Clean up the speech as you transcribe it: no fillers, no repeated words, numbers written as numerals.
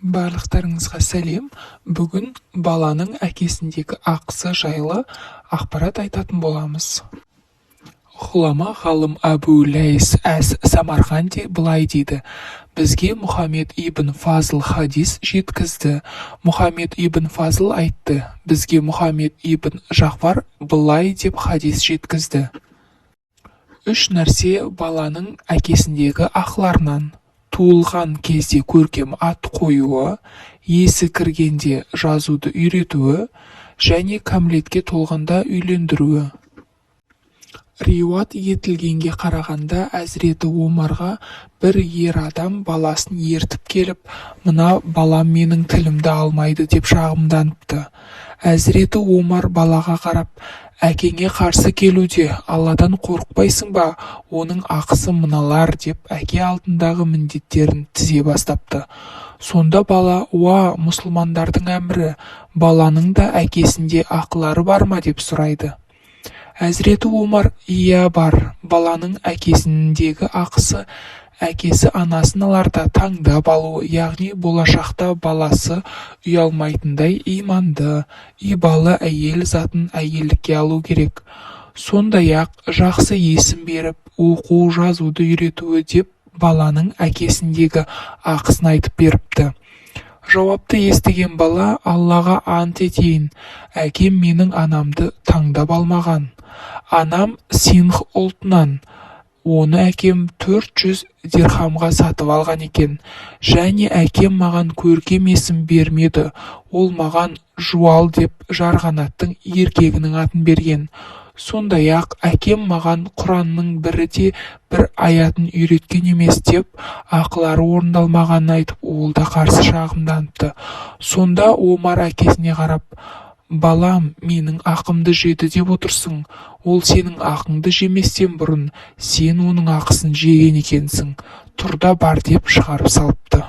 Барлықтарыңызға сәлем! Бүгін баланың әкесіндегі ақысы жайлы ақпарат айтатын боламыз. Ғұлама ғалым Әбу Ләйс әс-Самарқанди былай дейді: Бізге Мұхаммед ибн Фазл хадис жеткізді. Мұхаммед ибн Фазл айтты: Бізге Мұхаммед ибн Жағфар былай деп хадис жеткізді: Үш нәрсе баланың әкесіндегі ақыларынан: туылған кезде көркем ат қоюы, есі кіргенде жазуды үйретуі және кәмелетке толғанда үйлендіруі. Риуаят етілгенге қарағанда, Әзіреті Омарға бір ер адам баласын ертіп келіп, мына балам менің тілімді алмайды деп шағымданыпты. Әзіреті Омар балаға қарап: әкеңе қарсы келуде Алладан қорықпайсың ба? Оның ақысы мыналар, деп әке алдындағы міндеттерін тізе бастапты. Сонда бала: Уа, мұсылмандардың әмірі, баланың да әкесінде ақылары бар ма? деп сұрайды. Әзіреті Омар: Иә, бар. Баланың әкесіндегі ақысы әкесі анасын аларда таңдап алуы, яғни болашақта баласы ұялмайтындай иманды, ибалы әйел затын әйелдікке алу керек. Сондай-ақ жақсы есім беріп, оқу, жазуды үйретуі, деп баланың әкесіндегі ақысын айтып беріпті. Жауапты естіген бала: Аллаға ант етейін, әкем менің анамды таңдап алмаған. Анам синдх ұлтынан, оны әкем 400 дирхамға сатып алған екен. Және әкем маған көркем есім бермеді, ол маған Жуал деп жарғанаттың еркегінің атын берген. Сондай-ақ әкем маған Құранның бірі де бір аятын үйреткен емес, деп ақылары орындалмағанын айтып, ол да қарсы шағымданыпты. Сонда Омар әкесіне қарап: Балам, менің ақымды жеді деп отырсың, ол сенің ақыңды жеместен бұрын сен оның ақысын жеген екенсің, тұр да бар, деп шығарып салыпты.